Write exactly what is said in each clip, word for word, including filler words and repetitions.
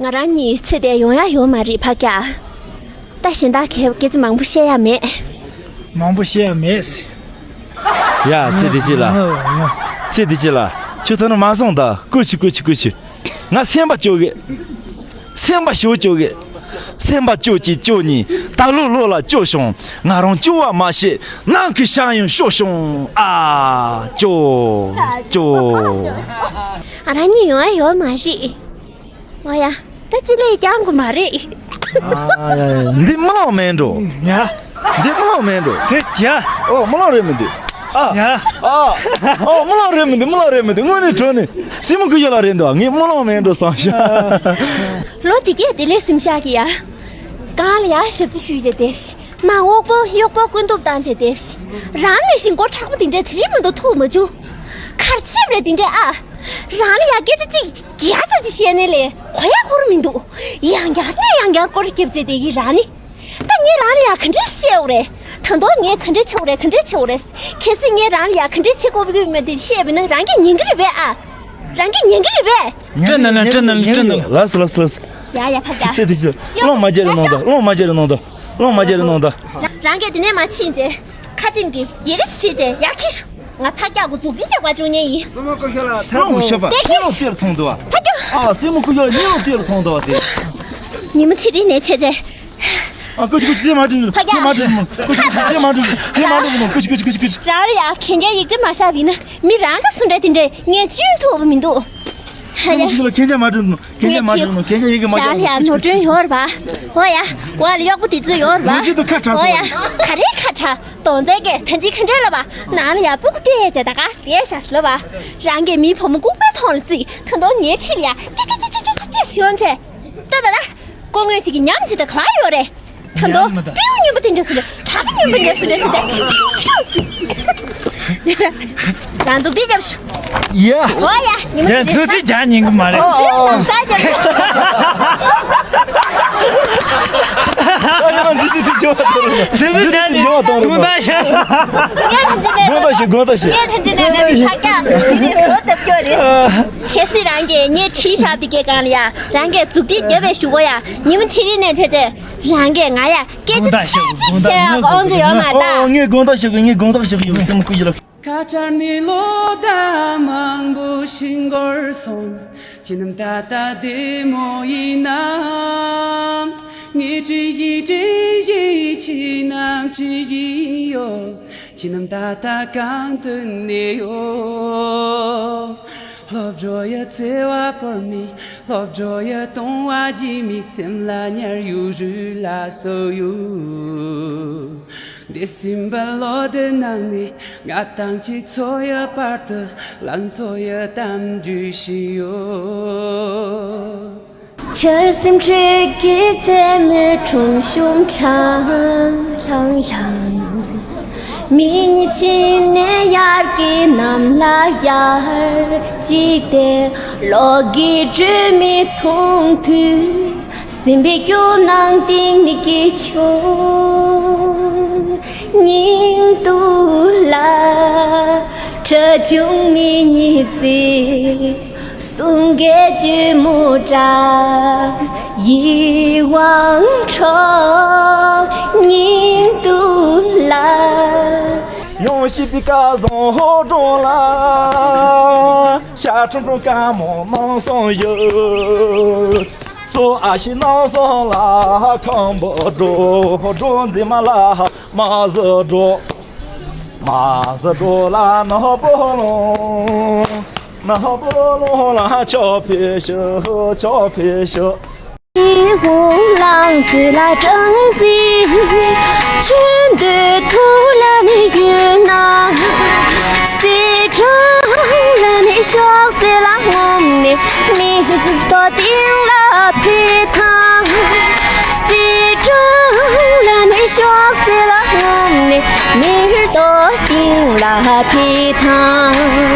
ང་རང་གཉིས་ཚེ་འདིར་ཡོང་ཡ་ཡོད་མ་རེད་ཕ་སྐྱག་ད་གཞན་དག་གི་སྐད་ཆ་མང་པོ་བཤད་ཡ་མེད། མང་པོ་བཤད་ཡ་མེད། ཡ་ཚེ་འདི་ཅི་ལ། ཚེ་འདི་ཅི་ལ། ཁྱོད་ཐོན་ན་མ་སོང་ད། ཀུ་ཤི་ཀུ་ཤི་ཀུ་ཤི། ང་སེམས་པ་སྐྱོ་གི། སེམས་པ་ཞོ་སྐྱོ་གི། སེམས་པ་སྐྱོ་གི་སྐྱོ་ནི། ད་ལོ་ལོ་ལ་སྐྱོ་བྱུང་། ང་རང་སྐྱོ་བ་མ་ཤེས། ནང་གི་ཤ་ཡང་ཤོ་བྱུང་། ཨ་སྐྱོ་སྐྱོ། ང་རང་གཉིས་ཡོང་ཡ་ཡོད་མ་རེད། ཨོ་ཡ། ད་ཅི་ལས་ཀྱང་གོ་མ་རེད། ཨ་ཡ་ཡ། འདི་རྨི་ལམ་མིན་འགྲོ། ཡ། འདི་རྨི་ལམ་མིན་འགྲོ། དེ་ཡ། ཨོ་རྨི་ལམ་རེད་མི་འདུག་ཨ། ཡ། ཨ། ཨོ་རྨི་ལམ་རེད་མི་འདུག་རྨི་ལམ་རེད་མི་འདུག་དངོས་གནས་དྲང་གནས་སྲས་མོ་སྐུ་ཞབས་ལགས་རེད་འདུག་ངས་རྨི་ལམ་མིན་འགྲོ་བསམ་ཤག་ལོ་དེ་གས་དེ་ལས་སེམས་ཤག་གི་ཡ། གང་ལ་ཡ་ཞབས་ཕྱི་ཞུས་བྱས་ཏེ། མ་འོག་པོ་གཡོག་པོ་ཀུན་ཐུབ་བཏང་བྱས་ཏེ། རང་ནས་བཞིན་མགོ་མཁྲེགས་པོ་དེ་འདྲས་དེ་རིང་མི་འདུག་ཐུག་མ་བྱུང་། གར་ཆེབ་རེད་དེ་འདྲས་ཨ། རང་ལ་ཡ་སྐད་ཆ་གཅིག་རྒྱག་ཙམ་ཅིག་བཤད་ནས་ལས་གོ་ཡ་ཁོ་ར་མི་འདུག་ཡང་བསྐྱར་ནས་ཡང་བསྐྱར་སྐོར་རྒྱབ་བྱས་དེ་གི་རང་ནི། ད་ངས་རང་ལ་ཡ་ག་འདྲས་བཤད་འོ་རེད། ད་དུང་ངས་ག་འདྲས་བྱེད་འོ་རེད་ག་འདྲས་བྱེད་འོ་རེད། གལ་སྲིད་ངས་རང་ལ་ཡ་ག་འདྲས་བྱེད་དགོས་ཀྱི་མེད་དེ་བཤད་པ་ན་རང་གིས་ཉན་གི་རེད་པས་ཨ། རང་གིས་ཉན་གི་རེད་པས། སྤྲིན་ནང་ལ་སྤྲིན་ནང་ལ་སྤྲིན་ནང་ལ། ལགས་སོ་ལགས་སོ་ལགས་སོ། ཡ་ཡ་ཕ་རྒྱ། ཚེ་འདི་ཅི་ལ། གློག་མ་རྒྱག་རེ་གནང་དང་། གློག་མ་རྒྱག་རེ་གནང་དང་། གློག་མ་རྒྱག་རེ་གནང་དང་། རང་གིས་དེ་ནས་མ་ཕྱིན་རྗེས། ཁ་ཆེམས་ཀྱི་ཡི་གེ་ཞིག་བྱས་རྗེས་ཡར་ཁྱེར་ཤོག་ང་ཕ་སྐྱག་གི་མཛུབ་ཐེལ་རྒྱག་པ་བཅུག་མཁན་ཡིན། སྲས་མོ་སྐུ་ཞབས་ལགས་ཚེ་སྲོག་ཤོད་པ། གཉིད་ལོག་སྟེར་སོང་འདུག་བ། ཕ་སྐྱག་ཨ་སྲས་མོ་སྐུ་ཞབས་ལགས་གཉིད་ལོག་སྟེར་སོང་འདུག་བ་དེ། ཉི་མ་ཚེ་རིང་ནས་བྱས་རྗེས། ཨ་ཀུ་ཅི་ཀུ་ཅི་དེ་མ་དྲན། ཕ་རྒྱ། དེ་མ་དྲན་མོ། ཀུ་ཅི་ཀུ་ཅི་དེ་མ་དྲན། དེ་མ་དྲན་མོ། ཀུ་ཅི་ཀུ་ཅི་ཀུ་ཅི་ཀུ་ཅི། རང་ལ་ཡ་གན་རྒྱ་ཡིག་ཆ་མ་བཞག་པ་ཡིན་ན་མི་རང་ག་སུ་འདྲ་དེ་འདྲས་ངས་བཅུན་ཐུབ་པ་མི་འདུག་ཧ་ཡ། ཀུ་ཅི་ལ་གན་རྒྱ་མ་དྲན་མོ། གན་རྒྱ་མ་དྲན་མོ། གན་རྒྱ་ཡིག་གི་མ་རང་ལ་ཡ་ནོར་སྒྲོན་ཡོད་རེད་པ། ཧོ་ཡ། འོ་ལ་གཡོག་པོ་དེ་ཚོ་ཡོད་རེད་པ། ལོ་ཅི་དུ་ཁ་གྲག་ཧོ་སོང་། ཡ། ག་རེ་ཁ་གྲག་དོང་ཙེ་གས་ཐན་ཅི་ཁ་འདྲེ་ལ་བ། ནང་ལ་ཡ་སྤུ་གུ་བལྟས་བྱས་ད་ག་བལྟས་བྱས་ལ་བ། རང་གིས་མིའི་བུ་མོ་ལྐུགས་པའི་མཐོང་ལ་སྲིད། ད་དུང་ངའི་འཁྲིས་ལ་ཡ་ཀྲི་ཀྲི་ཀྲི་ཀྲི་ཀྲི་ཀྲི་ཡོང་བྱས། ལྟོས་ད་ད། སྐུ་ངོ་ཞིག་གི་ཉམས་ཅི་ད་ག་བ་ཡོད་རེད། ད་དུང་ཉམས་མི་ད། སྤྲེའུ་སྨྱོན་པ་དེ་འདྲ་སུ་རེད། གྲགས་པ་སྨྱོན་པ་འདྲ་སུ་རེད་ཟེར་ཏེ། རང་ཚོ་འདི་རྒྱབ་ཤོག་ཡ། འོ་ཡ། ཉི་མ་ཡ་དེ་ཚོ་དེ་ཇ་ཉིན་གི་མ་རེད། ཨ་ཨ། ད་ཡང་འཛི་དེ་དེ་ཇོ་བ་དོར་ལ། འཛི་དེ་དེ་ཇོ་བ་དོར་ལ། དགོངས་དག་ཞུ། ངས་ཐམས་ཅད་ནས། དགོངས་དག་ཞུ། དགོངས་དག་ཞུ། ངས་ཐམས་ཅད་ནས་ནས་ཕ་སྐྱག་འདི་ནས་བཟོ་ཐབས་སྐྱོ་རེད། གལ་སྲིད་རང་གིས་ངས་ཁྲིད་བཞག་དེ་གའི་སྒང་ལ་ཡ་རང་གིས་མཛུབ་ཐེལ་རྒྱབ་པའི་གཞུག་གུ་ཡ་ཉི་མ་དེ་རིང་ནས་བྱས་རྗེས་རང་གིས་ང་ཡ་སྐད་ཆ་ཚིག་གཅིག་བཤད་ཡ་དབང་ཆ་ཡོད་མ་རེད་ད། ཨོ་ངས་དགོངས་དག་ཞུ་གི། ངས་དགོངས་དག་ཞུ་གི་ཡོད། སེམས་ཁུར་ཡོད་ལ། ཁ་ཆར་ནི་ལོ་ཟླ་མང་པོ་ཞིག་འགོར་སོང་། ཁྱེད་རྣམས་ད་ལྟ་བདེ་མོ་ཡིན་ནམ། ངས་དྲིས་ཡིན་དྲིས་ཡིན་ཁྱེད་རྣམས་དྲིས་ཡིན་ཡོད། ཁྱེད་རྣམས་ད་ལྟ་གང་དུ་གནས་ཡོད། སློབ་གྲྭ་ཡི་བརྩེ་བ་བོར་མི། སློབ་གྲྭ་ཡི་གཏོང་བ་བགྱིས་མི། སེམས་ལ་ཉར་ཡོད་རུས་ལ་གསོ་ཡོད། འདས་ཟིན་པའི་ལོ་དེ་ནང་ནས་ང་དང་ཁྱེད་ཚོ་ཡི་བར་དུ་ལང་ཚོ་ཡི་གཏམ་རྒྱུད་ཤིག་ཡོད། ཆར་ཟིམ་དྲེག་གི་མཚན་མོའི་ཁྲོམ་གཞུང་གྲང་ལྷང་ལྷང་། མི་གཉིས་ཕྱིན་ནས་དབྱར་གྱི་གནམ་ལ་ཡར་ཅིག་བལྟས། གློག་གི་སྒྲོན་མེ་མཐོང་དུས། སེམས་པའི་སྐྱོ་སྣང་གཏིང་ནས་སྐྱེས་བྱུང་། སྙིང་སྡུག་ལ་ཁྲ་ཆུང་མི་གཉིས་ཚེ། གསུང་སྐད་གཅུང་མོ་འདྲ་ཡིད་དབང་འཕྲོག། སྙིང་སྡུག་ལ། ཡང་ཤི་པའི་སྐལ་བཟང་ཧོ་སྒྲོན་ལ། ཤ་ཁྲུང་ཁྲུང་དཀར་མོ་ནང་སོང་ཡོད། སོ་ཨ་ཤི་ནང་སོང་ལ་ཁམ་བུ་འགྲོ། འགྲོ་འཛིན་མ་ལ་མ་བཟི་འགྲོ། མ་བཟི་འགྲོ་ལ་ནག་པོ་ལོང་། ནག་པོ་ལོང་ལ་ཆོག་ཕེ་ཤོ། ཆོག་ཕེ་ཤོ། ཡིད་འོང་ལང་ཚོ་ལ་སྦྲང་རྩི། ཆུ་འདོད་ཐུག་ལ་ནི་ཡོད་ན། སེ་སྦྲང་ལ་ནི་ཤོག་རྩེ་ལ་ངོམ་ནས་མེ་ཏོག་སྟེང་ལ་ཕེབས་དང་། སེ་སྦྲང་ལ་ནི་ཤོག་རྩེ་ལ་ངོམ་ནས་མེ་ཏོག་སྟེང་ལ་ཕེབས་དང་།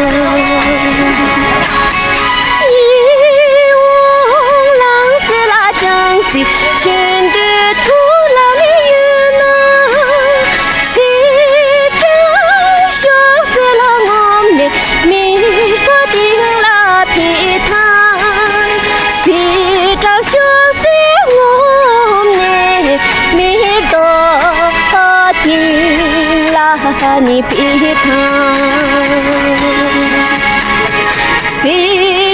ཡིད་འོང་ལང་ཚོ་ལ་སྦྲང་རྩི། ཆུ་འདོད་ཐུག་ལ་ནི་ཡོད་ན། སེ་སྦྲང་ཤོག་རྩེ་ལ་ངོམ་ནས་མེ་ཏོག་སྟེང་ལ་ཕེབས་དང་། སེ་སྦྲང་ཤོག་ནི་ཕི་ཐང་། སི་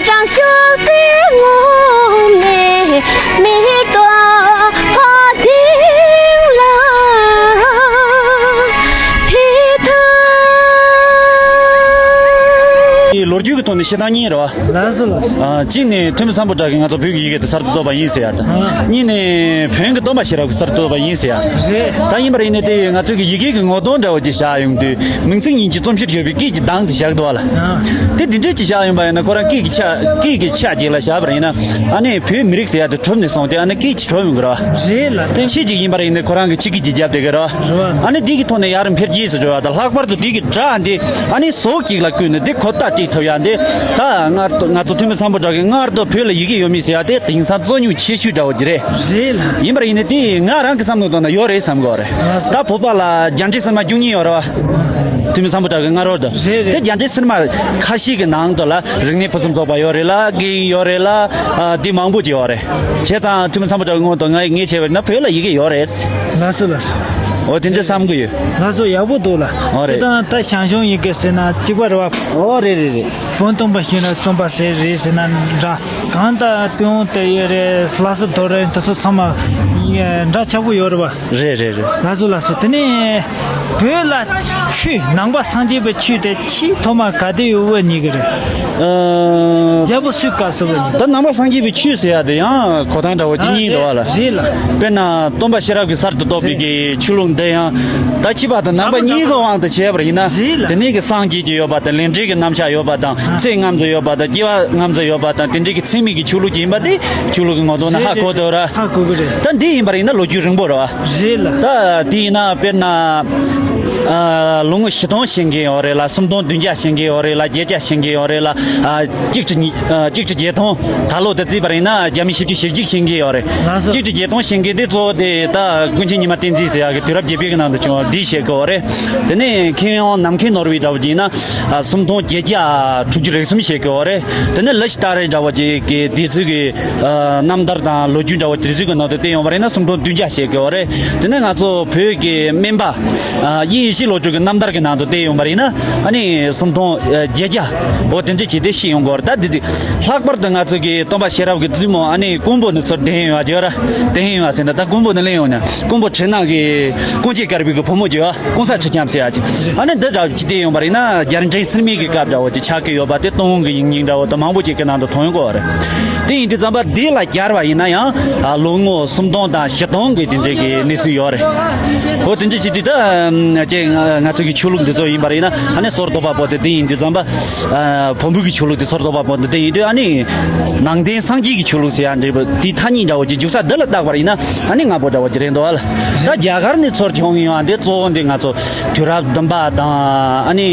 ཀྲང་ཤོག་ཙེ་ངོ་མེ་མེ་ཏོག་ཕ་དིང་ལ་ཕི་ཐང་། ལོ་རྒྱུས་ཀྱི་ཐོག་ནས་བཤད་སྟངས་གཉིས་རེད་བ། ལགས་སོ་ལགས་སོ། ཨ། གཅིག་ནས་ཐོན་མི་སམ་བྷོ་ཊ་གིས་ང་ཚོ་བོད་ཀྱི་ཡི་གེ་དེ་གསར་དུ་བཏོད་པ་ཡིན་ཟེར་ཡ་དང་། ཨ། གཉིས་ནས་བོན་གྱི་སྟོན་པ་ཤེས་རབ་ཀྱིས་གསར་དུ་བཏོད་པ་ཡིན་ཟེར་ཡ། རེད། ད་ཡིན་པ་ཡིན་ནའི་དེ་ང་ཚོ་གི་ཡི་གེ་གི་ངོ་གདོང་འདྲ་བོ་ཅིག་བཞག་ཡོང་དུས། མིང་ཚིག་གཉིས་ཀྱི་རྩོམ་གཞིར་ཡོད་པའི་སྐད་ཀྱི་གདངས་དེ་བཞག་འདུག་བ་ལ། ཨ། དེ་འདི་འདྲས་ཅིག་བཞག་ཡོང་པ་ཡིན་ན། ཁོ་རང་སྐད་ཀྱི་ཆ་སྐད་ཀྱི་ཆ་གཅིག་ལ་བཞག་པ་ཡིན་ན། ཨ་ནི་བོད་མི་རིགས་ཟེར་ཡ་དེ་གྲུབ་ནས་སོང་སྟེ། ཨ་ནི་སྐད་ཀྱིས་གྲུབ་ཡོང་གི་རེད་བ། རེད་ལ། དེ་ཕྱིས་ཅིག་ཡིན་པ་ཡིན་ནའི་ཁོ་རང་གི་ཕྱི་སྐད་ཀྱི་རྒྱབ་བསྡད་ཀྱི་རེད་བ། རེད་བ། ཨ་ནི་འདི་གི་ཐོག་ནས་ཡར་འཕེལ་རྒྱས་སུ་འགྲོ་བ་དང་། ལྷག་པར་དུ་འདི་གི་སྒྲ་འདི་ཨ་ནི་ཟོག་གཅིག་ལ་བཀོད་ནས་འདི་གོ་བརྡ་སྤྲད་ཐུབ་ཡ་འདི། ད་ང་ང་ཚོ་ཐོན་མི་སམ་བྷོ་ཊ་གིས་སྔར་དུ་བོད་ལ་ཡི་གེ་ཡོད་མེད་ཟེར་ཡ་དེ་དེང་སང་རྩོད་རྙོག་ཆེ་ཤོས་འདྲ་བོ་ཅིག་རེད། རེད་ལ། ཡིན་པ་ཡིན་ནའི་དེ་ང་རང་གི་བསམ་བློ་ཐོག་ན་ཡོད་རེད་བསམ་གི་ཡོད་རེད། ལགས་སོ། ད་བོད་པ་ལ་རྒྱ་འབྲས་ཚང་མ་རྒྱུ་གཉིས་ཡོད་རེད་བ། ཐོན་མི་སམ་བྷོ་ཊ་གི་སྔ་རོལ་དུ། རེད་རེད། དེ་རྒྱ་འབྲས་ཚང་མ་ཁ་ཤས་ཀྱི་ནང་དུ་ལ་རིག་གནས་ཕུན་སུམ་ཚོགས་པ་ཡོད་རེད་ལ། སྐད་ཡིག་ཡོད་རེད་ལ། ཨ། དེ་མང་པོ་ཅིག་ཡོད་རེད། བྱས་ཙང་ཐོན་མི་སམ་བྷོ་ཊ་གི་ངོས་ཐོག་ང་ངས་བྱས་པ་ཡིན་ན་བོད་ལ་ཡི་གེ་ཡོད་རེད། ལགས་སོ་ལགས་སོ། འོ་དེ་འདྲ་བསམ་གི་ཡོད། ལགས་སོ། ཡག་པོ་འདུག་ལ། འོ་རེད། དེ་དང་ད་ཞང་ཞུང་ཡི་གེ་ཟེར་ན་གཅིག་པ་རེད་བ། འོ་རེད་རེད་རེད། བོན་སྟོན་པ་ཤེས་རབ་རྩོམ་པ་ཟེར་རེད་ཟེར་ན་འདྲ། གང་ལྟར་ཏུན་ཧོང་དེ་ཡོད་རེད། ལྷ་ས་རྡོ་རིང་དེ་ཚོ་ཚང་མ་འདྲ་ཆགས་པོ་ཡོད་རེད་བ། རེད་རེད་རེད། ལགས་སོ་ལགས་སོ། དེ་ནས་བོད་ལ་ཆོས་ནང་པ་སངས་རྒྱས་པའི་ཆོས་དེ་ཆེས་ཐོག་མ་ག་དུས་དབུ་བརྙེས་ཀྱི་རེད། ཨ། རྒྱལ་པོ་སུའི་སྐབས་སུ་དབུ་བརྙེས། ད་ནང་པ་སངས་རྒྱས་པའི་ཆོས་ཟེར་ཡ་དེ་ཡང་གོ་སྟངས་འདྲ་བོ་དེ་ཨ། གཉིས་འདུག་བ་ལ། རེད་རེད་ལ། དཔེར་ན་སྟོན་པ་ཤེས་རབ་ཀྱིས་གསར་དུ་བཏོད་པའི་གི་ཆོས་ལུགས་འདི་ཡང་ད་ཕྱི་པ་དང་ནང་པ་གཉིས་ཀྱི་དབང་དུ་བྱས་པ་ཡིན་ན། རེད་ལ། དེ་ནས་གི་སངས་རྒྱས་ཀྱི་ཡོད་པ་དང་། ལས་འབྲས་ཀྱི་རྣམ་གཞག་ཡོད་པ་དང་། ཨ། ཚེ་རྔམ་བརྩི་ཡོད་པ་དང་། སྐྱེ་བ་རྔམ་བརྩི་ཡོད་པ་དང་། དེ་འདྲའི་གི་ཚད་མིན་གྱི་ཆོས་ལུགས་ཅིག་ཡིན་པ་དེ་ཆོས་ལུགས་ཀྱི་ངོ་གདོང་ན་ཧ་གོ་ཐུབ་ར། ཧ་གོ་གི་རེད། ད་འདི་ཡིན་པ་ཡིན་ན་ལོ་རྒྱུས་རིང་པོ་རེད་བ། རེད་ལ། ད་དེ་ཡིན་ན་དཔེར་ན། ཨ། ལོ་ངོ་བཞི་སྟོང་ཤེས་མཁན་ཡོད་རེད་ལ། སུམ་སྟོང་བདུན་བརྒྱ་ཤེས་མཁན་ཡོད་རེད་ལ། བརྒྱད་བརྒྱ་ཤེས་མཁན་ཡོད་རེད་ལ། ཨ། གཅིག་ཁྲི་གཉིས། ཨ། གཅིག་ཁྲི་བརྒྱད་སྟོང་། ད་ལོ་དེ་བརྩིས་པ་ཡིན་ན་བརྒྱ་མེད་བཞི་བཅུ་ཞེ་གཅིག་ཤེས་མཁན་ཡོད་རེད། ལགས་སོ། གཅིག་ཁྲི་བརྒྱད་སྟོང་ཤེས་མཁན་དེ་གཙོ་བོ་དེ་ད་ཀུན་མཁྱེན་ཉི་མ་བསྟན་འཛིན་ཟེར་ཡག་གི་དུས་རབས་བརྒྱད་པའི་གི་ནང་དུ་བྱུང་བ་འདི་ཤེས་དགོས་རེད། དེ་ནས་མཁས་དབང་ནམ་མཁའི་ནོར་བུའི་འདྲ་བོ་ཅིག་ཡིན་ན། ཨ། སུམ་སྟོང་བརྒྱད་བརྒྱ་དྲུག་ཅུ་རེ་གསུམ་ཤེས་དགོས་རེད། དེ་ནས་ལ་ཤི་ཏ་རེ་འདྲ་བོ་ཅིག་གི་དེ་ཚོའི་གི། ཨ། རྣམ་ཐར་དང་ལོ་རྒྱུས་འདྲ་བོ་དེ་ཚོའི་གི་ནང་དུ་བལྟས་ཡོང་བ་ཡིན་ན་སུམ་སྟོང་བདུན་བརྒྱ་ཤེས་དགོས་རེད། དེ་ནས་ང་ཚོ་བོད་ཀྱི་སྨན་པ། ཨ། དབྱིག་གཉེན་ཡེ་ཤེས་བློ་གྲོས་ཀྱི་རྣམ་ཐར་གྱི་ནང་དུ་བལྟས་ཡོང་བ་ཡིན་ན། ཨ་ནི་སུམ་སྟོང་བརྒྱད་བརྒྱ། འོ་དེ་འདྲ་བྱས་ཏེ་ཤེས་ཡོང་གི་ཡོད་རེད། ད་འདི་དུས་ལྷག་པར་དུ་ང་ཚོ་གི་སྟོན་པ་ཤེས་རབ་ཀྱི་བཙུན་མོ་ཨ་ནི་ཀོང་པོ་ནས་ཚུར་བསྡད་ཡོང་བ་ཅིག་ཡོད་ར། བསྡད་ཡོང་བ་ཟེར་ན་ད་ཀོང་པོ་ནས་སླེབས་ཡོང་ན་ཀོང་པོ་ཁྲི་ནག་གི་ཀོང་ཇོ་དཀར་པོའི་གི་བུ་མོ་ཅིག་ཡོད། ཀོང་ས་ཁྲི་ལྕམ་ཟེར་ཡ་ཅིག། ཨ་ནི་འདི་འདྲ་ཅིག་བལྟས་ཡོང་བ་ཡིན་ན་རྒྱལ་ཕྲན་སིལ་མའི་གི་སྐབས་འདྲ་བོ་དེ་ཆགས་ཀྱི་ཡོད་པ་དེ། ཏུན་ཧོང་གི་ཡིག་རྙིང་འདྲ་བོ་དང་མང་པོ་ཅིག་གི་ནང་དུ་མཐོང་ཡོང་གི་ཡོད་རེད། དེ་ཡིན་དུས་ཙམ་པ་འདི་ལ་སྦྱར་བ་ཡིན་ན་ཡང་ལོ་ངོ་སུམ་སྟོང་དང་བཞི་སྟོང་གི་དེ་འདྲའི་གི་གནས་ཚུལ་ཡོད་རེད། འོ་དེ་འདྲ་ཅིག་དེ་ད་ཅེ་ང་ང་ཚོ་གི་ཆོས་ལུགས་འདི་ཚོ་ཡིན་པ་ཡིན་ན། ཨ་ནི་སོར་རྟོག་པ་པོ་དེ་འདི་ཡིན་དུས་ཙམ་པ། ཨ། བོན་པོ་གི་ཆོས་ལུགས་དེ་སོར་རྟོག་པ་པོ་འདི་འདི་ཡིན་དུས། ཨ་ནི་ནང་བསྟན་སངས་རྒྱས་ཀྱི་ཆོས་ལུགས་ཟེར་ཡ་འདྲ་བོ་དེ་ཐ་སྙད་འདྲ་བོ་ཅིག་འཇུག་ས་འདི་ལ་བཏགས་པ་ཡིན་ན། ཨ་ནི་སྔ་པོ་འདྲ་བོ་ཅིག་རེད་འདུག་བ་ལ། ད་རྒྱ་གར་ནས་ཚུར་བྱུང་ཡོང་བ་འདི་གཙོ་བོ་འདི་ང་ཚོ་དུས་རབས་བདུན་པ་དང་། ཨ་ནི་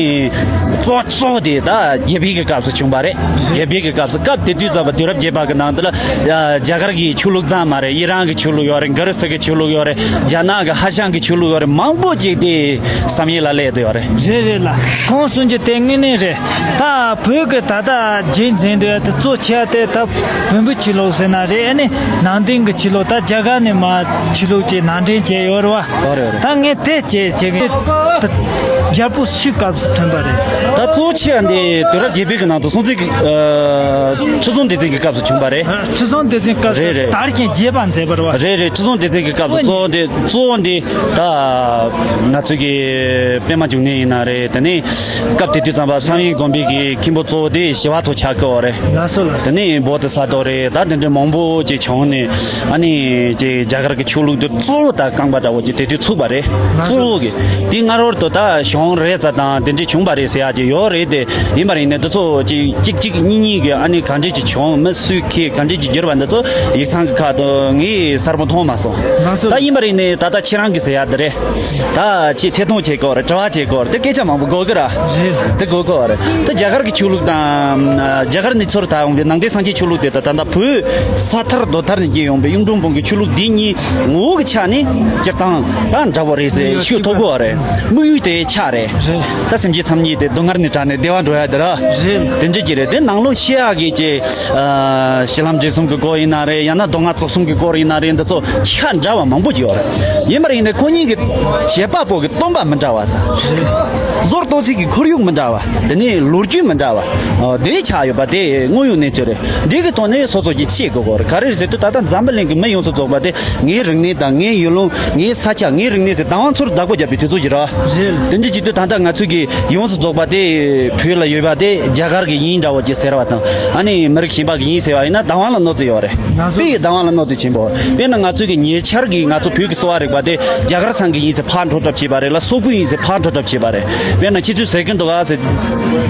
གཙོ་གཙོ་བོ་དེ་ད་རྒྱལ་པོའི་གི་སྐབས་སུ་བྱུང་བ་རེད། རྒྱལ་པོའི་གི་སྐབས་སུ། སྐབས་དེ་དུས་ཙམ་པ་དུས་རབས་བརྒྱད་པ་གི་ནང་དུ་ལ་རྒྱ་གར་གི་ཆོས་ལུགས་ཙམ་མ་རེད། ཨི་རན་གི་ཆོས་ལུགས་ཡོད་རེད། གྷི་རི་སི་གི་ཆོས་ལུགས་ཡོད་རེད། རྒྱ་ནག་གི་ཧ་ཤང་གི་ཆོས་ལུགས་ཡོད་རེད། མང་པོ་ཅིག་དེ་བསམ་ཡས་ལ་སླེབས་བསྡད་ཡོད་རེད། རེད་རེད་ལ། ཁོང་གསུང་རྒྱུ་དེ་དངོས་གནས་རེད། ད་བོད་ཀྱི་ད་ལྟ་རྗེས་འཛིན་དུ་ཡ་དེ་གཙོ་ཆེ་བ་དེ་ད་བོན་པོའི་ཆོས་ལུགས་ཟེར་ན་རེད། ཨ་ནི་ནང་བསྟན་གྱི་ཆོས་ལུགས། ད་རྒྱ་གར་ནས་མར་ཆོས་ལུགས་ཀྱི་ནང་འདྲེན་བྱས་ཡོད་རེད་བ། ཨོ་རེད་རེད། ད་ངས་དེ་བྱས་བྱས་ཀྱི་རྒྱལ་པོ་སུའི་སྐབས་སུ་ཐོན་པ་རེད། ད་གཙོ་ཆེ་བ་འདི་དུས་རབས་བརྒྱད་པའི་གི་ནང་དུ་སྲོང་བཙན་གྱི། ཨ། ཁྲི་སྲོང་ལྡེ་བཙན་གྱི་སྐབས་སུ་བྱུང་བ་རེད། ཁྲི་སྲོང་ལྡེ་བཙན་སྐབས་སུ། རེད་རེད། དར་ཞིང་རྒྱས་པར་མཛད་པ་རེད་བ། རེད་རེད། ཁྲི་སྲོང་ལྡེ་བཙན་གྱི་སྐབས་སུ་གཙོ་བོ་འདི། གཙོ་བོ་འདི་ད་ང་ཚོ་གི་པདྨ་འབྱུང་གནས་ཡིན་ན་རེད། དེ་ནས་སྐབས་དེ་དུས་ཙམ་པ་བསམ་ཡས་དགོན་པའི་གི་མཁན་པོ་གཙོ་བོ་དེ་ཞི་བ་འཚོ་ཆགས་ཀྱི་ཡོད་རེད། ལགས་སོ་ལགས་སོ། དེ་ནས་བོ་དྷི་ས་ཏྭ་རེད། ད་དེ་འདྲའི་མང་པོ་ཅིག་བྱུང་ནས། ཨ་ནི་ཅིག་རྒྱ་གར་གྱི་ཆོས་ལུགས་འདི་གཙོ་བོ་ད་རྐང་པ་འདྲ་བོ་ཅིག་དེ་དུས་ཚུགས་པ་རེད། ལགས་སོ། གཙོ་བོ་གི་དེ་སྔ་རོལ་དུ་ད་བྱུང་རེད་ཙང་དེ་འདྲའི་བྱུང་བ་རེད་ཟེར་ཡ་ཅིག་ཡོད་རེད་དེ། ཡིན་པ་ཡིན་ནའི་འདི་ཚོ་ཅིག་གཅིག་གཅིག་གཉིས་གཉིས་ཀྱི། ཨ་ནི་ག་འདྲས་ཅིག་བྱུང་། མི་སུས་མཁས། ག་འདྲས་ཅིག་བསྒྱུར་བ་འདི་ཚོ་ཡིག་ཚང་གི་ཁ་དུ་ངས་གསལ་པོ་མཐོང་མ་སོང་། ལགས་སོ། ད་ཡིན་པ་ཡིན་ནའི་ད་ལྟ་ཁྱེད་རང་གིས་ཟེར་ཡ་འདི་རེད། ད་ཅིག་ཐད་གཏོང་བྱེད་དགོས་རེད། དྲི་བ་བྱེད་དགོས་རེད། དེ་སྐད་ཆ་མང་པོ་དགོས་ཀྱི་ར། རེད། དེ་དགོས་ཀྱི་རེད། ད་རྒྱ་གར་གྱི་ཆོས་ལུགས་དང་། ཨ། རྒྱ་གར་ནས་ཚུར་ད་ཡོང་བའི་ནང་བསྟན་སངས་རྒྱས་ཆོས་ལུགས་དེ་དང་ད་ལྟ་བོད་ས་ཐར་རྡོ་ཐར་ནས་སྐྱེས་ཡོང་བའི་གཡུང་དྲུང་བོན་གྱི་ཆོས་ལུགས་འདི་གཉིས་ངོ་བོ་གི་ཆ་ནས་སྤྱིར་བཏང་ད་འདྲ་བོ་རེད་ཟེར་ཤོད་ཐུབ་ཀྱི་རེད། དམིགས་ཡུལ་དེ་ཆ། རེད། རེད། ད་སེམས་ཅན་ཐམས་ཅད་དེ་སྡུག་བསྔལ་ནས་བྲལ་ནས་བདེ་བ་འགྲོ་ཡ་དེ་ར། རེད། དེ་འདྲ་ཅིག་རེད། དེ་ནང་ལོགས་ཤེས་ཡག་གི་ཅིག་ཨ་གཞི་ལམ་འབྲས་གསུམ་གྱི་སྐོར་ཡིན་ན་རེད། ཡང་ན་མདོ་སྔགས་ཚོགས་གསུམ་གྱི་སྐོར་ཡིན་ན་རེད། འདི་ཚོ་ཆ་འདྲ་བ་མང་པོ་ཅིག་ཡོད་རེད། ཡིན་པ་ཡིན་ནའི་ཁོ་གཉིས་ཀྱི་བྱེད་པ་པོ་གི་སྟོན་པ་མི་འདྲ་བ་དང་། རེད། བཟོ་གཏོད་ཚིག་གི་ཁོར་ཡུག་མི་འདྲ་བ། དེ་ནས་ལོ་རྒྱུས་མི་འདྲ་བ། ཨ་དེ་ཆགས་ཡོད་པ་དེ་དངོས་ཡོད་གནས་ཚུལ་རེད། འདི་གི་ཐོག་ནས་སོ་སོ་ཅིག་ཤེས་དགོས་སྐོར་ག་རེ་རེད་ཟེར་དུས། ད་ལྟ་འཛམ་བུ་གླིང་གི་མི་ཡོངས་སུ་རྫོགས་པ་དེ་ངའི་རིག་གནས་དང་ངའི་ཡུལ་ལུང་། ངའི་ས་ཆ། ངའི་རིག་གནས་ཟེར་བདག་དབང་ཚུར་བདག་པོ་རྒྱབ་པའི་དུས་ཚོད་ཅིག་རེད། རེད། དེ་འདྲ་བྱེད་དུས་ད་ལྟ་ང་ཚོས་ཀྱི་ཡོངས་སུ་རྫོགས་པ་དེ་བོད་ལ་ཡོད་པ་དེ་རྒྱ་གར་གྱི་དབྱིན་འདྲ་བོ་ཅིག་ཟེར་བ་དང་། ཨ་ནི་མི་རིགས་གཞན་པ་གི་དབྱིན་ཟེར་བ་ཡིན་ན་བདག་དབང་ལ་གནོད་འཚེ་ཡོད་རེད། ང་ཚོ་དཔེ་ཡི་བདག་དབང་ལ་གནོད་འཚེ་ཆེན་པོ། དཔེར་ན་ང་ཚོས་ཀྱི་ཉེ་ཆར་གྱི་ང་ཚོ་བོད་ཀྱི་གསོ་བ་རིག་པ་དེ་རྒྱ་གར་ཚང་གི་དབྱིན་ཟེར་ཕར་འགྲོ་གྲབས་བྱས་པ་རེད་ལ། སོག་པོའི་དབྱིན་ཟེར་ཕར་འགྲོ་གྲབས་བྱས་པ་རེད། དཔེར་ན་ཁྱེད་ཚོས་ཟེར་གྱི་འདུག་ག་ཟེར།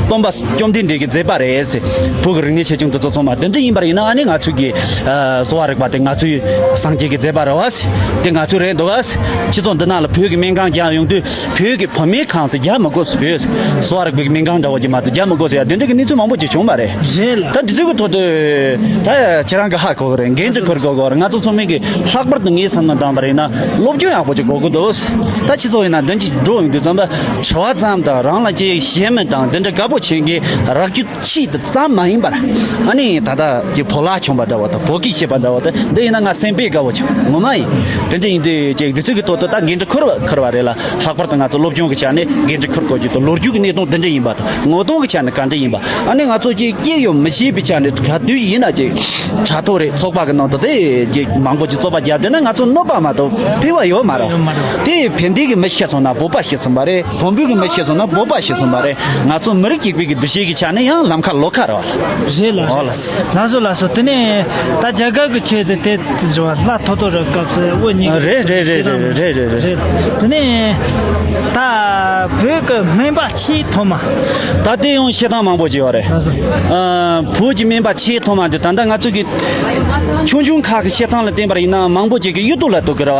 སྟོན་པ་བཅོམ་ལྡན་འདས་ཀྱི་མཛད་པ་རེད་ཟེར། བོད་ཀྱི་རིག་གནས་ཆེ་ཆུང་དེ་ཚོ་ཚང་མ་དེ་འདྲ་ཡིན་པར་ཡིན་ན། ཨ་ནི་ང་ཚོས་ཀྱི་ཨ་གསོ་བ་རིག་པ་དེ་ང་ཚོའི་སངས་རྒྱས་ཀྱི་མཛད་པ་རེད་བ་ཟེར། དེ་ང་ཚོའི་རེད་འདུག་ག་ཟེར། ཁྱེད་ཚོ་འདི་ནང་ལ་བོད་ཀྱི་སྨན་ཁང་རྒྱག་ཡོང་དུས། བོད་ཀྱི་བུད་མེད་ཁང་ཟེར་རྒྱག་མི་དགོས་ཟེར། བོད་གསོ་བ་རིག་པའི་སྨན་ཁང་འདྲ་བོ་ཅིག་མ་གཏོགས་རྒྱག་མི་དགོས་ཟེར་ཡ་དེ་འདྲ་གི་གནས་ཚུལ་མང་པོ་ཅིག་བྱུང་བ་རེད། རེད་ལ། ད་འདི་ཚོའི་གི་ཐོག་ཏུ་ད་ཁྱེད་རང་གི་ཧ་གོ་གི་རེད། འགན་འཁྲི་འཁུར་དགོས་གི་རེད། ང་ཚོ་ཚང་མས་གི་ལྷག་པར་དུ་ངའི་བསམ་བློ་བཏང་པ་ཡིན་ན་སློབ་སྦྱོང་ཡག་པོ་ཅིག་དགོས་ཀྱི་འདུག་ད་ཁྱེད་ཚོ་ཡིན་ན་འདོན་གྱི་འགྲོ་ཡོང་དུས་ཙམ་པ་དྲི་བ་ཙམ་དང་། རང་ལ་ཅིག་ཤེས་མིན་དང་དེ་འདྲ་དགའ་པོ་བྱེད་མཁན་རག་རྒྱུ་ཅིག་ཙམ་མ་ཡིན་པར། ཨ་ནི་ད་ལྟ་ཀྱི་བོད་ལྭ་གྱོན་པ་འདྲ་བོ་དང་བོད་སྐད་བཤད་པ་འདྲ་བོ་དང་འདི་ཡིན་ན་ང་སེམས་པས་དགའ་བོ་བྱུང་། ངོ་མ་ཡིན། དེ་འདྲ་ཡིན་དུས་ཅིག་འདི་ཚོ་གི་ཐོག་ཏུ་ད་འགན་འཁྲི་འཁུར་བ་འཁུར་བ་རེད་ལ། ལྷག་པར་དུ་ང་ཚོ་སློབ་སྦྱོང་གི་ཆ་ནས་འགན་འཁྲི་འཁུར་དགོས་ཀྱི་འདུག་ལོ་རྒྱུས་ཀྱི་གནས་སྟངས་འདི་འདྲ་ཡིན་པ་དང་། ངོ་གདོང་གི་ཆ་ནས་ག་འདྲ་ཡིན་པ། ཨ་ནི་ང་ཚོ་ཅིག་སྐྱེས་ཡོད་མི་ཤེས་པའི་ཆ་ནས་ག་དུས་ཡིན་ན་ཅིག་དྲ་ཐོག་རེད། ཚོགས་པ་གི་ནང་དུ་དེ་ཅིག་མང་པོ་ཅིག་རྩོད་པ་རྒྱབ་བསྡད་ན་ང་ཚོ་གནོད་པ་མ་གཏོགས་ཕན་པ་ཡོད་མ་རེད། ཡོད་མ་རེད། དེ་ཕན་བདེ་གི་མི་ཤི་སོང་ན་བོད་པ་ཤི་སོང་བ་རེད། བོན་པོའི་གི་མི་ཤི་སོང་ན་བོད་པ་ཤི་སོང་བ་རེད། ང་ཚོ་མི་རིགས་གཅིག་པའི་གི་འདུ་ཤེས་ཀྱི་ཆ་ནས་ཡང་ལམ་ཁ་ལོག་ཁ་རེད་བ། རེད་ལ། ཨོ་ལ། ལགས་སོ་ལགས་སོ། དེ་ནས་ད་རྒྱ་གར་གྱི་ཆོས་དེ་དེ་རེད་བ། ལྷ་ཐོ་ཐོ་ར་སྐབས་སུ་དབུ་གཉིས་ཀྱི་རེད་རེད་རེད་རེད་རེད་རེད། དེ་ནས་ད་བོད་ཀྱི་སྨན་པ་ཆེས་ཐོག་མ། ད་དེ་ཡང་བཤད་སྟངས་མང་པོ་ཅིག་ཡོད་རེད། ལགས་སོ། ཨ་བོད་ཀྱི་སྨན་པ་ཆེས་ཐོག་མ་དེ་ད་ལྟ་ང་ཚོ་གི་ཆུང་ཆུང་ཁག་གི་བཤད་སྟངས་ལ་བརྟེན་པར་ཡིན་ན་མང་པོ་ཅིག་གི་གཡུལ་དུ་ལ་གཏུག་གི་རེད་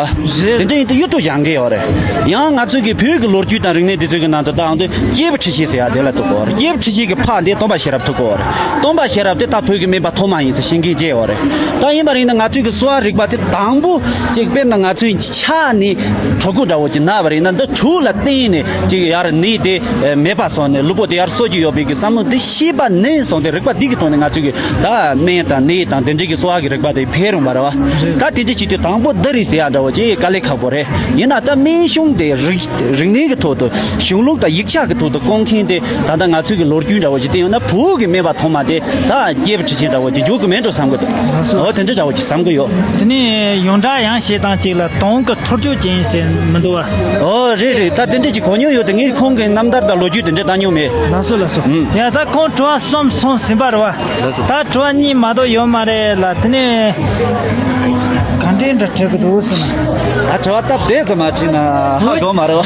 བ། རེད། དེ་འདྲ་ཡིན་དུས་གཡུལ་དུ་བཞེངས་གི་ཡོད་རེད། ཡང་ང་ཚོས་ཀྱི་བོད་ཀྱི་ལོ་རྒྱུས་དང་རིག་གནས་དེ་ཚོའི་གི་ནང་དུ་ད་ཨང་དུ་སྐྱེས་བུ་ཁྲི་ཆེན་ཟེར་ཡ་དེ་ལ་གཏུག་གི་ཡོད་རེད། སྐྱེས་བུ་ཁྲི་ཆེན་གྱི་ཕ་འདི་སྟོན་པ་ཤེས་རབ་ཐུག་གི་ཡོད་རེད། སྟོན་པ་ཤེས་རབ་དེ་ད་བོད་ཀྱི་སྨན་པ་ཐོག་མ་ཡིན་ཟེར་བཤད་མཁན་བརྒྱད་ཡོད་རེད། ད་ཡིན་པར་ཡིན་ན་ང་ཚོས་ཀྱི་གསོ་བ་རིག་པ་དེ་དང་པོ་ཅིག་དཔེར་ན་ང་ཚོའི་ཕྱག་ནས་གྲོད་ཁོག་འདྲ་བོ་ཅིག་ན་བར་ཡིན་ན་འདི་གྲོད་ལ་བརྟེན་ནས་ཅིག་ཡར་ནད་དེ་མེད་པ་སོང་ནས་ལུས་པོ་དེ་ཡར་གསོ་རྒྱུ་ཡོད་པའི་གི་བསམ་བློ་འདི་ཤེས་པ་ནས་བཟུང་སྟེ་རིག་པ་འདི་གི་ཐོག་ནས་ང་ཚོས་ཀྱི་ད་སྨན་དང་ནད་དང་དེ་འདྲའི་གི་གསོ་བ་གི་རིག་པ་དེ་འཕེལ་རུང་བ་རེད་བ། ད་དེ་འདྲ་བྱེད་དུས་དང་པོ་འདི་རེད་ཟེར་ཡ་འདྲ་བོ་ཅིག་དཀའ་ལས་ཁག་པོ་རེད། ཡིན་ན་ད་སྨན་གཞུང་དེ་རིག་རིག་གནས་ཀྱི་ཐོག་ཏུ་གཞུང་ལུགས་དང་ཡིག་ཆ་གི་ཐོག་ཏུ་བསྐོང་མཁན་དེ་ད་ལྟ་ང་ཚོའི་གི་ལོ་རྒྱུས་འདྲ་བོ་ཅིག་བལྟས་ཡོང་ན་བོད་ཀྱི་སྨན་པ་ཐོག་མ་དེ་ད་སྐྱེས་བུ་ཁྲི་ཆེན་འདྲ་བོ་ཅིག་འཇུག་གི་མེད་འགྲོ་བསམ་གི་འདུག་ཨོ་དེ་འདྲ་འདྲ་བོ་ཅིག་བསམ་གི་ཡོད། དེ་ནས་ཡོངས་གྲགས་ཡང་བཤད་སྟངས་གཅིག་ལ་དོན་གྱི་ཐོར་ཅོག་ཅན་ཟེར་མི་འདུག་བ། ཨོ་རེད་རེད། ད་དེ་འདྲ་ཅིག་གོ་མྱོང་ཡོད། དེ་ངས་ཁོང་གི་རྣམ་ཐར་དང་ལོ་རྒྱུས་དེ་འདྲ་བལྟ་མྱོང་མེད། ལགས་སོ་ལགས་སོ། ཨུམ། ཡ་ད་ཁོང་དྲི་བ་གསུམ་སོང་ཟིན་པ་རེད་བ། ལགས་སོ། ད་དྲི་བ་གཉིས་མ་གཏོགས་ཡོད་མ་རེད་ལ། དེ་ནས་ག་འདྲའི་འདྲ་དྲི་གི་འདུག་ཟེར་ན། ད་དྲི་བ་སྟབས་བདེ་ཙམ་མ་དྲིས་ན་ཧ་གོ་མ་རེད་བ།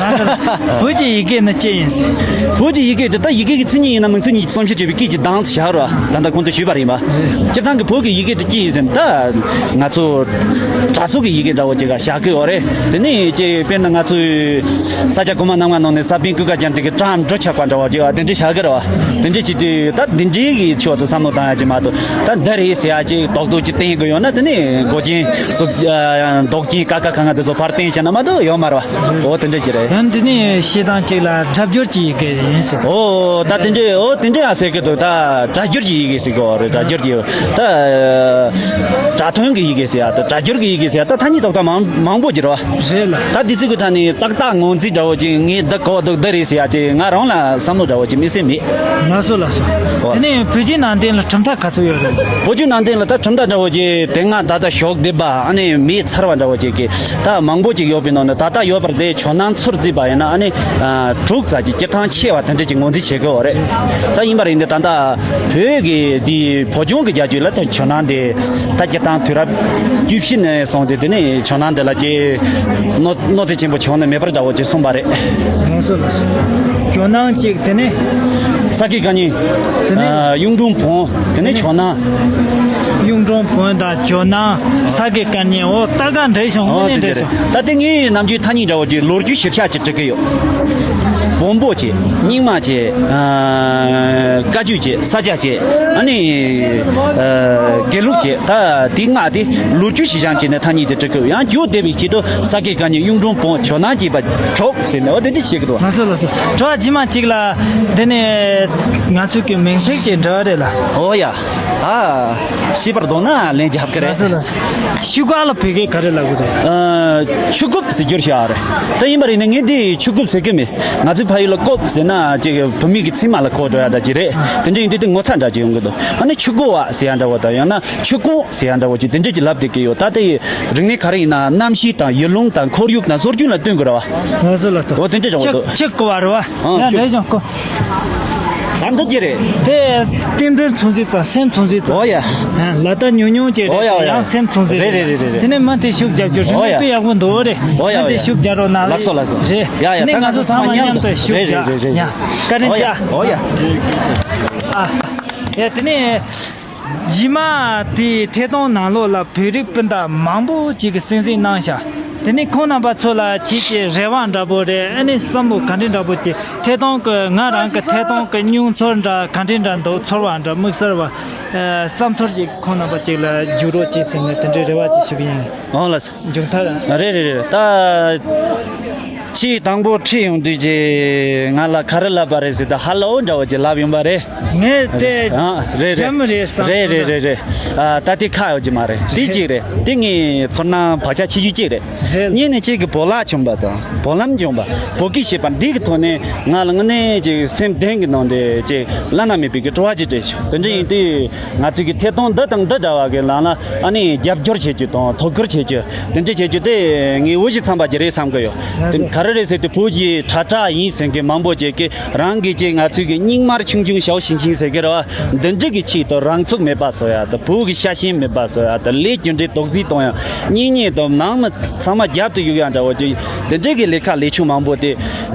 བོད་ཀྱི་ཡི་གེ་ནི་ཅི་ཡིན་ཟེར། བོད་ཀྱི་ཡི་གེ་དེ་ད་ཡི་གེ་གི་མཚན་ཉིད་ཡིན་ན་མིང་མཚན་ཉིད་ཀྱི་བསམ་ཤེས་བྱེད་པའི་སྐད་ཀྱི་གདངས་ཤར་བ་ད་ལྟ་གོང་དུ་ཞུས་པ་རེད་མ། སྤྱིར་བཏང་གི་བོད་ཀྱི་ཡི་གེ་དེ་ཅི་ཡིན་ཟེར་ན། ད་ང་ཚོ་གྲྭ་ཚོགས་ཀྱི་ཡི་གེ་འདྲ་བོ་ཅིག་ག་བཞག་གི་ཡོད་རེད། དེ་ནས་ཅིག་དཔེར་ན་ང་ཚོའི་ས་སྐྱ་གོང་མ་རྣམ་ལྔ་ནང་ནས་ས་པཎ་ཀུན་དགའ་རྒྱལ་མཚན་གྱི་བྲམ་འགྲོ་ཆགས་པ་འདྲ་བོ་ཅིག་ག་དེ་འདྲ་བཞག་གི་རེད་བ། དེ་འདྲ་བྱེད་དུས་ད་འདི་འདྲའི་གི་ཕྱོགས་དུ་བསམ་བློ་བཏང་ཡ་ཅིག་མ་གཏོགས། ད་འདི་རེད་ཟེར་ཡ་ཅིག་རྡོག་རྡོག་ཅིག་བསྟན་དགོས་ཡོད་ན། དེ་ནས་མགོ་ཅན་སུ་མདོག་ཅན་ཀ་ཁ་ག་ང་དེ་ཚོ་ཕར་བསྟན་བྱས་ན་མ་གཏོགས་ཡོད་མ་རེད་བ། འོ་དེ་འདྲ་ཅིག་རེད། ཡང་འདི་ནས་བཤད་སྟངས་གཅིག་ལ་སྒྲ་སྦྱོར་གྱི་ཡི་གེ་ཡིན་ཟེར། ཨོ་ད་དེ་འདྲའི་ཨོ་དེ་འདྲའི་ཡང་ཟེར་གི་འདུག་ད་སྒྲ་སྦྱོར་གྱི་ཡི་གེ་ཟེར་གི་ཡོད་རེད། སྒྲ་སྦྱོར་གྱི་ད་སྒྲ་དོན་གྱི་ཡི་གེ་ཟེར་ཡ་ད་སྒྲ་སྦྱོར་གྱི་ཡི་གེ་ཟེར་ཡ་ད་ཐ་སྙད་ཏག་ཏག་མང་མང་པོ་ཅིག་རེད་བ། རེད་ལ། ད་དེ་ཚོ་གི་ཐད་ནས་ཏག་ཏག་ངོས་འཛིན་འདྲ་བོ་ཅིག་ངས་འདི་གོ་འདུག་འདི་རེད་ཟེར་ཡ་ཅིག་ང་རང་ལ་བསམ་བློ་འདྲ་བོ་ཅིག་དམིགས་བསལ་མེད། ལགས་སོ་ལགས་སོ། ཨོ། དེ་ནས་བོད་བརྒྱུད་ནང་བསྟན་ལ་གྲུབ་མཐའ་ག་ཚོད་ཡོད་རེད། བོད་བརྒྱུད་ནང་བསྟན་ལ་ད་གྲུབ་མཐའ་འདྲ་བོ་ཅིག་དེ་སྔ་ད་ལྟ་ཞོགས་སྡེ་པ་ཨ་ནི་མེད་ཚར་བ་འདྲ་བོ་ཅིག་གི་ད་མང་པོ་ཅིག་ཡོད་པའི་ནང་ནས་ད་ལྟ་ཡོད་པར་དེ་ཇོ་ནང་ཚུར་བརྩིས་པ་ཡིན་ན་ཨ་ནི་ཨ་དྲུག་ཙམ་ཅིག་སྤྱིར་བཏང་ཆེ་བ་དེ་འདྲ་ཅིག་ངོས་འཛིན་བྱེད་དགོས་པ་རེད། ད་ཡིན་པར་ཡིན་ཏེ་ད་ལྟ་བོད་ཀྱི་འདི་བོད་ལྗོངས་ཀྱི་རྒྱལ་རྒྱུད་ལ་ད་ཇོ་ནང་དེ་ད་སྤྱིར་བཏང་དུས་རབས་བཅུ་བཞི་ནས་བཟུང་སྟེ་དེ་ནས་ཇོ་ནང་དེ་ལ་ཅིག་གནོད་གནོད་འཚེ་ཆེན་པོ་བྱུང་ནས་མེད་པར་འདྲ་བོ་ཅིག་གསུངས་པ་རེད། ལགས་སོ་ལགས་སོ། ཇོ་ནང་གཅིག་དེ་ནས་ས་དགེ་བཀའ་རྙིང་། དེ་ནས་ཨ་གཡུང་དྲུང་བོན། དེ་ནས་ཇོ་ནང་། གཡུང་དྲུང་བོན་དང་ཇོ་ནང་ས་དགེ་བཀའ་རྙིང་། འོ་ད་ག་འདྲ་བྱུང་། འོ་དངོས་གནས་འདྲ་བྱུང་། ད་དེ་ངས་ནམ་རྒྱུན་ཐ་སྙད་འདྲ་བོ་ཅིག་ལོ་རྒྱུས་གཞིར་བཞག་ཅིག་འབྲི་གི་ཡོད། བོན་པོ་བྱས། རྙིང་མ་བྱས། ཨ། བཀའ་བརྒྱུད་བྱས། ས་སྐྱ་བྱས། ཨ་ནི། ཨ། དགེ་ལུགས་བྱས། ད་དེ་ལྔ་དེ་ལོ་རྒྱུས་ཤིག་སྦྱངས་བྱས་ནས་ཐ་སྙད་དེ་འབྲི་གི་ཡོད། ཡང་རྒྱུད་སྡེ་བའི་ཆེད་དུ་ས་དགེ་བཀའ་རྙིང་གཡུང་དྲུང་བོན་ཇོ་ནང་གི་བ་གྲོགས་ཟེར་ནས་འོ་དེ་འདྲ་བྱེད་ཀྱི་འདུག་ལགས་སོ་ལགས་སོ། དྲི་བ་རྗེས་མ་གཅིག་ལ། དེ་ནས་ང་ཚོའི་གི་མིང་ཚིག་ཅིག་འབྲི་བ་རེད་ལ། འོ་ཡ། ཨ། ཤེས་པར་འདོད་ན་ལན་རྒྱབ་ཀྱི་རེད། ལགས་སོ་ལགས་སོ། ཤུ་གུ་ལ་བོད་སྐད་ག་རེ་ལབ་གི་རེད། ཨ། ཆུ་ཀུབ་ཟེར་རྒྱུར་བྱ་རེད། ད་ཡིན་པ་རེད་ན་ངས་འདི་ཆུ་ཀུབ་ཟེར་གི་མེད། ང་ཚོའི་ཕ་ཡུལ་ལ་ཀོབ་ཟེར་ན་ཅིག་བུད་མེད་ཀྱི་མཚན་མ་ལ་གོ་འགྲོ་ཡ་ད་ཅིག་རེད། དེ་འདྲ་ཡིན་དུས་དེ་ངོ་ཚ་འདྲ་ཅིག་ཡོང་གི་འདུག་ཨ་ནི་ཆུ་ཀོ་བ་ཟེར་ཡ་འདྲ་བོ་དང་ཡང་ན་ཆུ་ཀོང་ཟེར་ཡ་འདྲ་བོ་ཅིག་དེ་འདྲ་ཅིག་ལབ་བསྡད་ཀྱི་ཡོད། ད་དེ་ཡི་རིག་གནས་ག་རེ་ཡིན་ན་གནམ་གཤིས་དང་ཡུལ་ལུང་དང་ཁོར་ཡུག་དང་སྲོལ་རྒྱུན་ལ་བསྟུན་དགོས་རེད་བ། ལགས་སོ་ལགས་སོ། འོ་དེ་འདྲ་འདྲ་བོ་འདུག་ཆུ་ཀོ་བ་རེད་བ། ཨང་། ཡང་ཆུ་འདྲ་ཅིག་ཀོ། ད་འདི་ཅི་རེད། དེ་རྟེན་འབྲེལ་མཚོན་བྱེད་ཙམ་སེམས་མཚོན་བྱེད་ཙམ། འོ་ཡ། ལ་ད་ཉུང་ཉུང་ཅིག་རེད། འོ་ཡ་འོ་ཡ། ཡང་སེམས་མཚོན་བྱེད་རེད་རེད་རེད་རེད། དེ་ནས་མུ་མཐུད་ཤུགས་རྒྱབ་རྒྱུ་རིན་འོ་ཡ། མེད་པའི་ཡག་པོ་འདུག་རེད། འོ་ཡ་མུ་འོ་མཐུད་ཡ། ཤུགས་རྒྱག་རོགས་གནང་། ལགས་སོ་ལགས་སོ། རེད། ཡ་ཡ། ད་ནས་ང་ཚོ་ཚང་མ་མཉམ་དུ་ཤུགས་རྒྱག་རེད་རེད་རེད། ཡ། བཀའ་དྲིན་ཆེ། འོ་ཡ། ཨ། ཡ་དེ་ནས། རྗེས་མ་དེའི་ཐད་གཏོང་ནང་ལོགས་ལ་བོད་རིགས་སྤུན་ཟླ་མང་པོ་ཅིག་གིས་གསན་གཟིགས་གནང་ཤག་དེ་ནས་ཁོང་རྣམ་པ་ཚོ་ལ་ཁྱེད་ཀྱི་རེ་བ་འདྲ་པོ་རེད། ཨ་ནི་བསམ་བློ་ག་འདྲ་འདྲ་པོ་ཅིག་ཐད་གཏོང་གི་ང་རང་གི་ཐད་གཏོང་གི་མྱོང་ཚོར་འདྲ་ག་འདྲ་འདྲ་འདུག་ཚོར་བ་འདྲ་དམིགས་བསལ་བ། ཨ། བསམ་ཚོར་ཅིག་ཁོང་རྣམ་པ་ཅིག་ལ་བརྗོད་རོགས་ཅིག་ཟེར་ནས་དེ་འདྲའི་རེ་བ་ཅིག་ཞུ་གི་ཡིན། འོང་ལགས། མཇུག་མཐར། རེད་རེད་རེད། ད་ཆེས་དང་པོ་ཁྲིད་ཡོང་དུས་ཀྱི་ང་ལ་ག་རེ་ལབ་པ་རེད་ཟེར་ད་ཧ་ལོ་འདྲ་བོ་ཅིག་ལབ་ཡོང་པ་རེད། ངས་དེ། ཨ། རེད་རེད། ཇ་མི་རེད་བསམ། རེད་རེད་རེད་རེད། ཨ། ད་དེ་ཁག་ཡོད་ཀྱི་མ་རེད། དེ་གཅིག་རེད། དེ་ངའི་ཚོར་སྣང་བག་ཆགས་ཆེ་ཤོས་གཅིག་རེད། རེད། གཉིས་ནས་ཁྱེད་ཀྱི་བོད་ལྭ་གྱོན་པ་དང་བོད་ལྭ་གྱོན་པ་བོད་སྐད་བཤད་པ་འདི་གི་ཐོག་ནས་ང་ལ་དངོས་གནས་ཅིག་སེམས་གཏིང་གི་ནང་དེ་ཅིག་བླ་ན་མེད་པའི་གི་སྤྲོ་བ་ཅིག་སྤྲད་བྱུང་། དེ་འདྲ་ཡིན་དུས་ང་ཚོས་ཀྱི་ཐད་གཏོང་འདི་དང་འདི་འདྲ་བ་གི་ནང་ལ་ཨ་ནི་རྒྱབ་སྐྱོར་བྱེད་རྒྱུ་དང་དོ་ཁུར་བྱེད་རྒྱུ་དེ་འདྲ་བྱེད་རྒྱུ་དེ་ངའི་འོས་གཞི་འཚམ་པ་ཅིག་རེད་བསམ་གི་ཡོད། དེ་ག་རེ་རེད་ཟེར་དུས་བོད་ཀྱི་དྲ་གྲགས་ཡིན་ཟེར་མཁན་མང་པོ་ཅིག་གིས་རང་གི་ཅིག་ང་ཚོའི་གི་རྙིང་མ་ཆུང་ཆུང་ཞའོ་ཞིང་ཞིང་ཟེར་གི་རེད་བ། འདི་འདྲ་གི་ཆེད་དུ་རང་ཚུགས་མེད་པ་བཟོ་ཡ་དང་བོད་ཀྱི་ཤ་ཞེན་མེད་པ་བཟོ་ཡ་དང་ལས་རྒྱུ་འབྲས་རྡོག་རྫིས་གཏོང་ཡ། གཉེན་ཉེ་དང་ནང་མི་ཚང་མ་རྒྱབ་ཏུ་གཡུག་ཡ་འདྲ་བོ་ཅིག་དེ་འདྲ་གི་ལས་ཁ་ལས་ཆུང་མང་པོ་དེ་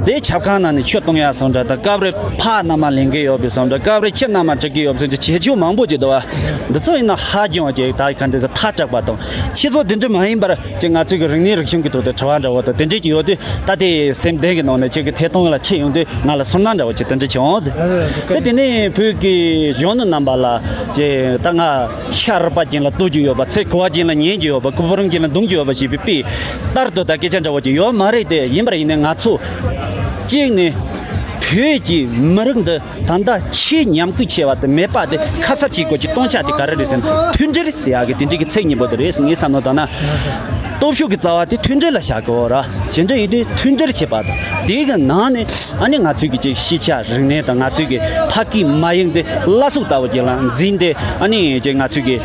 དེ་ཆབ་ཁང་ནང་ནས་ཆུ་གཏོང་ཡ་བཟོ་འདྲ་དང་སྐབས་རེ་ཕག་ནང་མ་ལེན་གི་ཡོད་པའི་བཟོ་འདྲ་སྐབས་རེ་ཁྱི་ནང་མ་ཁྲིད་གི་ཡོད་པའི་བཟོ་འདྲ་བྱེད་ཆོག་མང་པོ་ཅིག་འདུག་བ། འདི་ཚོ་ཡིན་ན་ཧ་ཅང་ཅིག་ད་ག་འདྲ་ཟེར་ཐག་དྲག་པ་དང་ཁྱེད་ཚོ་དེ་འདྲ་མ་ཡིན་པར། ཅིག་ང་ཚོའི་གི་རིག་གནས་རིག་གཞུང་གི་ཐོག་ཏུ་དྲི་བ་འདྲ་བོ་དང་དེ་འདྲས་ཀྱི་ཡོད་དུས་ད་ལྟའི་སེམས་གཏིང་གི་ནང་ནས་ཁྱེད་ཀྱི་ཐད་གཏོང་ལ་ཁྲིད་ཡོང་དུས་ང་ལ་ཚོར་སྣང་འདྲ་བོ་ཅིག་དེ་འདྲ་བྱུང་ཟེར། དེ་དེ་ནས་བོད་ཀྱི་གཞོན་ནུ་རྣམ་པ་ལ་ཅིག་ད་ང་ཤ་རུས་པ་ཅན་ལ་གཏོད་རྒྱུ་ཡོད་པ་ཚེ་འཁོར་བ་ཅན་ལ་ཉན་རྒྱུ་ཡོད་པ་སྐུ་ཕོ་བྲང་ཅན་ལ་འདོང་རྒྱུ་ཡོད་པ་ཞེས་པའི་དཔེ་ལྟར་དུ་ད་སྐད་ཆ་འདྲ་བོ་ཅིག་ཡོད་མ་རེད་དེ་ཡིན་པར་ཡིན་ནས་ང་ཚོ་གཅིག་ནས་བོད་ཀྱི་མི་རིགས་འདི། ད་ལྟ་ཆེས་ཉམས་རྒུད་ཆེ་བ་དེ་མེད་པ་དེ་ཁ་གསབ་བྱེད་དགོས་ཀྱི་སྟོང་ཆ་དེ་ག་རེ་རེད་ཟེར་ན་མཐུན་སྒྲིལ་ཟེར་ཡག་གི་དེ་འདྲའི་གི་ཚིག་གཉིས་པོ་དེ་རེད་ཟེར་ངས་བསམ་བློ་བཏང་ན། སྟོབས་ཤུགས་ཀྱི་རྩ་བ་དེ་མཐུན་སྒྲིལ་ལ་བཞག་དགོས་ར། ཇི་འདྲ་ཡིན་དུས་མཐུན་སྒྲིལ་བྱེད་པ་དང་དེའི་གི་ནང་ནས་ཨ་ནི་ང་ཚོའི་གི་ཅིག་ཤེས་བྱ་རིག་གནས་དང་ང་ཚོའི་གི་ཕ་སྐད་མ་ཡིག་འདི་བླ་སྲོག་ལྟ་བུ་ཅིག་ལ་འཛིན་ཏེ་ཨ་ནི་ཅིག་ང་ཚོའི་གི་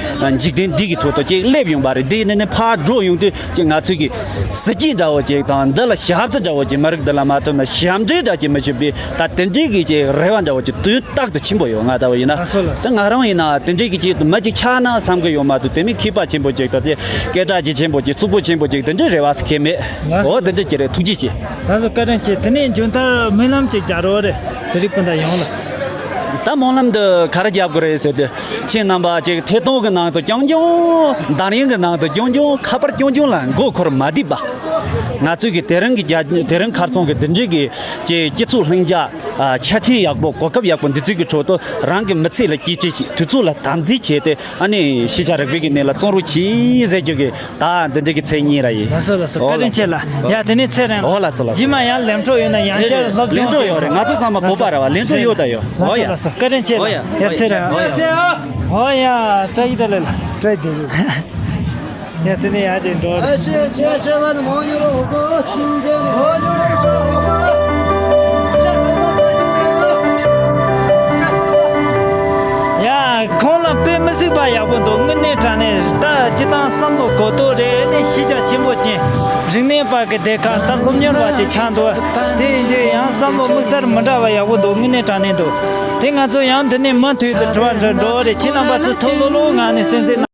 འཇིག་རྟེན་འདི་གི་ཐོག་ཏུ་ཅིག་སླེབས་ཡོང་པ་རེད། འདི་ནས་ནས་ཕར་འགྲོ་ཡོང་དུས་ཅིག་ང་ཚོའི་གི་གཟི་བརྗིད་འདྲ་བོ་ཅིག་དང་འདི་ལ་ཞབས་རྩི་འདྲ་བོ་ཅིག་མི་རིགས་འདི་ལ་མ་ཐོབ་ན་ཞབས་འདྲེན་འདྲ་ཅིག་མི་བྱེད་པའི་ད་དེ་འདྲའི་གི་ཅིག་རེ་བ་འདྲ་བོ་ཅིག་དུས་རྟག་ཏུ་ཆེན་པོ་ཡོད། ང་ལྟ་བུ་ཡིན་ན། ལགས་སོ་ལགས་སོ། ད་ང་རང་ཡིན་ན་དེ་འདྲའི་གི་ཅིག་མི་ཅིག་ཆགས་ན་བསམ་གི་ཡོད་མ་གཏོགས་དེ་མིན་མཁས་པ་ཆེན་པོ་ཅིག་དང་དེ་སྐད་གྲགས་ཅིག་ཆེན་པོ་ཅིག་ཕྱུག་པོ་ཆེན་པོ་ཅིག་དེ་འདྲའི་རེ་བ་ཟེར་མཁན་མེད། ལགས་སོ། འོ་དེ་འདྲ་ཅིག་རེད། ཐུགས་རྗེ་ཆེ། ལགས་སོ། བཀའ་དྲིན་ཆེ། དེ་ནས་མཇུག་མཐར་སྨོན་ལམ་ཅིག་རྒྱག་རོགས་རེད། བོད་རིགས་སྤུན་ཟླ་ཡོངས་ལ། ད་སྨོན་ལམ་འདི་ག་རེ་རྒྱབ་དགོས་རེད་ཟེར་དུས་ཁྱེད་རྣམ་པ་ཅིག་ཐད་གཏོང་གི་ནང་དུ་རྐྱང་རྐྱང་། འདར་ཡིན་གི་ནང་དུ་རྐྱང་རྐྱང་། ཁ་པར་རྐྱང་རྐྱང་ལ་མགོ་འཁོར་མ་བསྡད་པ། ང་ཚོས་ཀྱི་དེ་རིང་གི་རྒྱ་དེ་རིང་ཁ་རྩང་གི་འདི་འདྲའི་གི་ཅིག་སྤྱི་ཚོགས་ལྷིང་འཇགས། ཨ། ཆ་རྐྱེན་ཡག་པོ་གོ་སྐབས་ཡག་པོ་འདི་ཚོའི་གི་ཁྲོད་དུ་རང་གི་མི་ཚེ་ལ་སྐྱིད་སྐྱིད་ཅིག་དུས་ཚོད་ལ་དམ་འཛིན་བྱས་ཏེ་ཨ་ནི་ཤེས་བྱ་རིག་པའི་གི་གནས་ལ་བརྩོན་རོགས་གྱིས་ཟེར་རྒྱུ་གི་ད་འདི་འདྲ་གི་ཚེ་ཉིན་ར་ཡིན། ལགས་སོ་ལགས་སོ། བཀའ་དྲིན་ཆེ་ལ། ཡ་དེ་ནས་ཚེ་རིང་། ཨོ་ལགས་སོ་ལགས་སོ། རྗེས་མ་ཡང་ལམ་འགྲོ་ཡོད་ན་ཡང་བསྐྱར་སློབ་སྦྱོང་ལེན་འགྲོ་ཡོད་རེད། ང་ཚོ་ཚང་མ་བོད་པ་རེད་བ། ལེན་འགྲོ་ཡོད་ད་ཡོད། ལགས་ཨོ་ཡ། ལགས་སོ་ལགས་སོ། བཀའ་དྲིན་ཆེ་ལ། ཨོ་ཡ། ཡ་ཚེ་རིང་། ཨོ་ཡ། ཨོ་ཡ། བཀྲ་ཤིས་བདེ་ལེགས་ལ། བཀྲ་ཤིས་བདེ་ལེགས། ཡ་དེ་ནས་ཡང་ཅིག་འགྲོ། ཨ་ཤེ་ཅེ་ཤེ་བ་ནི་མོ་ཉོ་རོ་ཧོ་ཤིང་ཅེ་ནི་ཧོ་ཉོ་རོ་ཧོ། ཡ་ཁོང་ལ་དཔེ་མི་སྲིད་པ་ཡག་པོ་འདུག་དངོས་གནས་དྲང་གནས་ད་སྤྱི་བཏང་བསམ་བློ་གོ་རྟོགས་རེད། ཨ་ནི་ཤེས་བྱ་ཆེན་པོ་ཅན། རིག་གནས་པ་གི་སྡེ་ཁག་ད་སློབ་གཉེར་བ་ཅིག་ཆགས་འདུག་དེ་ཡིན་དུས་ཡང་བསམ་བློ་དམིགས་བསལ་མི་འདྲ་བ་ཡག་པོ་འདུག་དངོས་གནས་དྲང་གནས་འདུག་དེ་ང་ཚོ་ཡང་འདི་ནས་མུ་མཐུད་དུ་དྲི་བ་འདྲི་འགྲོ་རེད། ཁྱེད་རྣམ་པ་ཚོ་ཐུགས་ལྷོད་ལྷོད་ངང་ནས་གསན་གཟིགས་གནང་།